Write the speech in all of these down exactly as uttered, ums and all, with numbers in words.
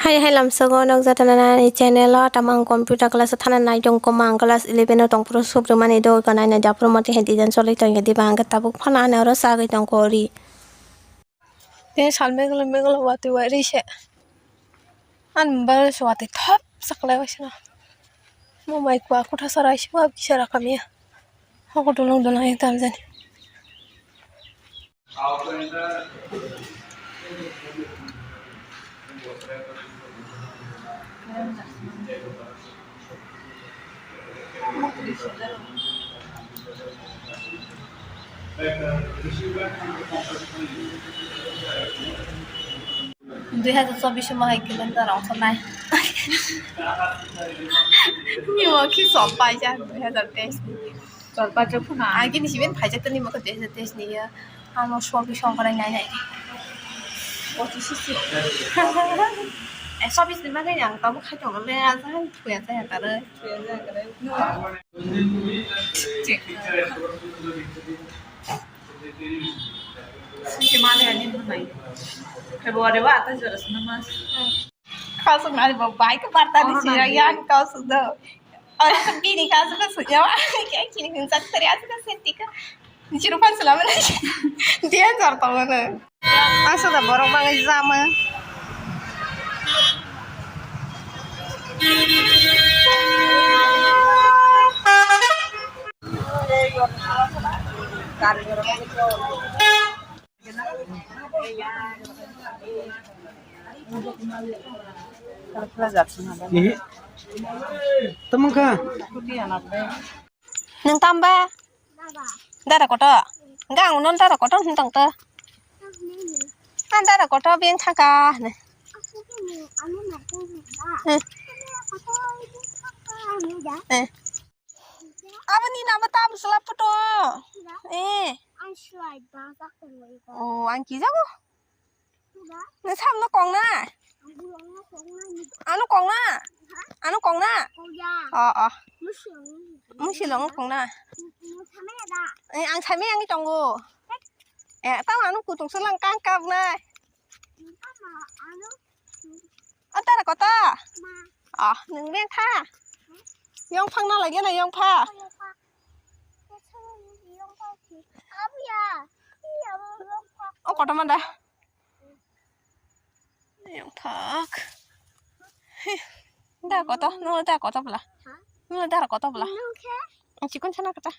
Hai hai lamsogo nokjagwi tongo ani channel o, tamo ang computer class o thana nai tong koma, ang class eleven o tong phuru subrwmani do, iko nai nai, jephuru motwi hai design choli tong khe diba, ang khe tabuk phano ani oro chagwi tong kho ri. Tei sal megolo megolo watwi wari se ani mobile se watwi thop saklai waisano. Mo mai kua kotha sarai se wa kisa rakhamya. Hoko dolong dolong ekdam jani. Dui hazar chobbish o hai calendar ongkhornai. Nimo khi sop paijak dui hazar teis ni. Chol paijak phano. Agini siben phaijak tani mokhe dui hazar teis ni ya. Ano sobi songkrai nai nai. Pochis si. Eh, chobbish ni bagwi ang tamo khai tongo le, ajai thuya jaya kare. Thuya jaya kare. Check. Sisi mane ani nai. February wa ata jora suna mas. Khasuk nani bo bai ko parta ni sira yan khasuk do. Ora bini khasuk ko sunya wa. Kya kini kun sak tari asuk ko senti ko. Jiru pan selama ni. Dia jar tawano. Asuk da borok bangai jama. Tamo kha? Nwng tamba? Dara koto? Hwnkhe ang nono dara koto hwn tong to. Ang dara koto beng thangkha hwnwi. Hmm. Eh. Aboni nabo tabuk sela photo. Eh. Oh, ang kijago. Nang samno kong na? Ano kong na? Ano kong na? Oh, oh. Musi long kong na? Eh, ang samai ang tongo. Eh, tamo ano kutung selang kang kap na. Antara kota? Ah, nang beng kha. Yong phang na lagi na yong pha. O koto manda. Yang thak. He. Da koto, no da koto bla. No da koto bla. Ang chikon sana kata.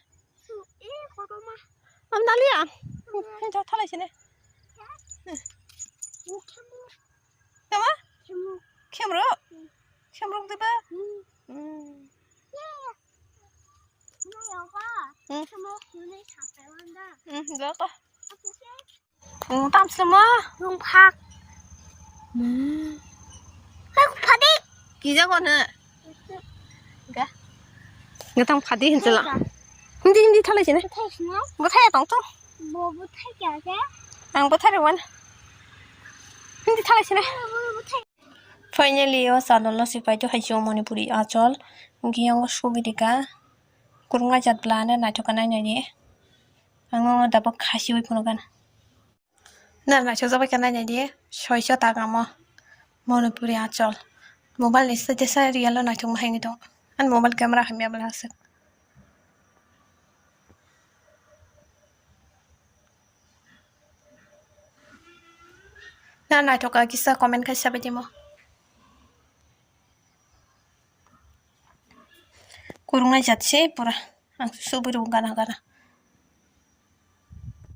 Am nalia. Ang jatha lai sini. Tama? Khemro? Khemro diba? Hmm. Hmm, jaka. Ang tam slama. Rung phak. Hmm. Hai, phadi. Kija ko na? Ga. Gatang phadi hinsela. Hindi, hindi thalai sini. Buthai sini. Buthai tong to. Bo buthai kya kya? Ang buthai rewan. Hindi thalai sini. Bo buthai. Finally, o channel no sipai to hai Manipuri Achol. Hingke yang subidika. Kurunga jat bla ane naithok nai nai ni. Ang no dabo khasiwi phunukha. Na naithok jabai kha nai nai di. Soiso tagamo. Manipuri Achol. Mobile ni se jesa real o naithok ma hingwi tong. An mobile camera hamya bla aswk. Na naithok kha kisa comment khai sabai dimo. Kurungnai jat se pura. Ang subui rw gana gana.